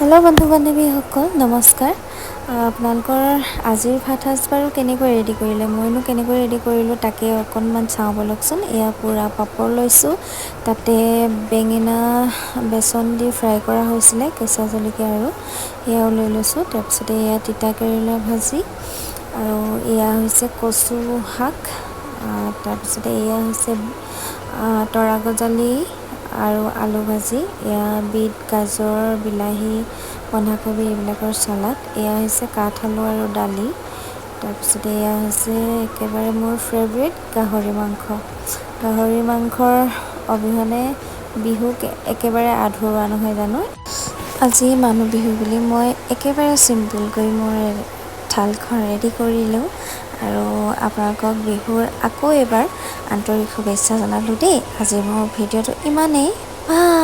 Hello' বন্ধু বান্ধৱীসকল, নমস্কাৰ। আপোনালোকৰ আজিৰ ভাত সাজ বাৰু কেনেকৈ ৰেডি কৰিলে, মইনো কেনেকৈ ৰেডি কৰিলোঁ তাকে অকণমান চাওঁ ব'লকচোন। এয়া পোৰা পাপৰ লৈছোঁ, তাতে বেঙেনা বেচন দি ফ্ৰাই কৰা হৈছিলে, কেঁচা জলকীয়া আৰু সেয়াও লৈ লৈছোঁ। তাৰপিছতে এয়া তিতা কেৰেলা ভাজি আৰু এয়া হৈছে কচু শাক। তাৰপিছতে এয়া হৈছে তৰা গজালি আৰু আলু ভাজি, এয়া বিট, গাজৰ, বিলাহী, বন্ধাকবি এইবিলাকৰ চালাড। এয়া হৈছে কাঠ আলু আৰু দালি। তাৰপিছতে এয়া হৈছে একেবাৰে মোৰ ফেভৰেট গাহৰি মাংস। গাহৰি মাংসৰ অবিহনে বিহু একেবাৰে আধৰুৱা নহয় জানো? আজি মানুহ বিহু বুলি মই একেবাৰে চিম্পুলকৈ মোৰ থালখন ৰেডি কৰিলোঁ আৰু আপোনালোকক বিহুৰ আকৌ এবাৰ আন্তৰিক শুভেচ্ছা জনালোঁ দেই। আজি মোৰ ভিডিঅ'টো ইমানেই, বাই।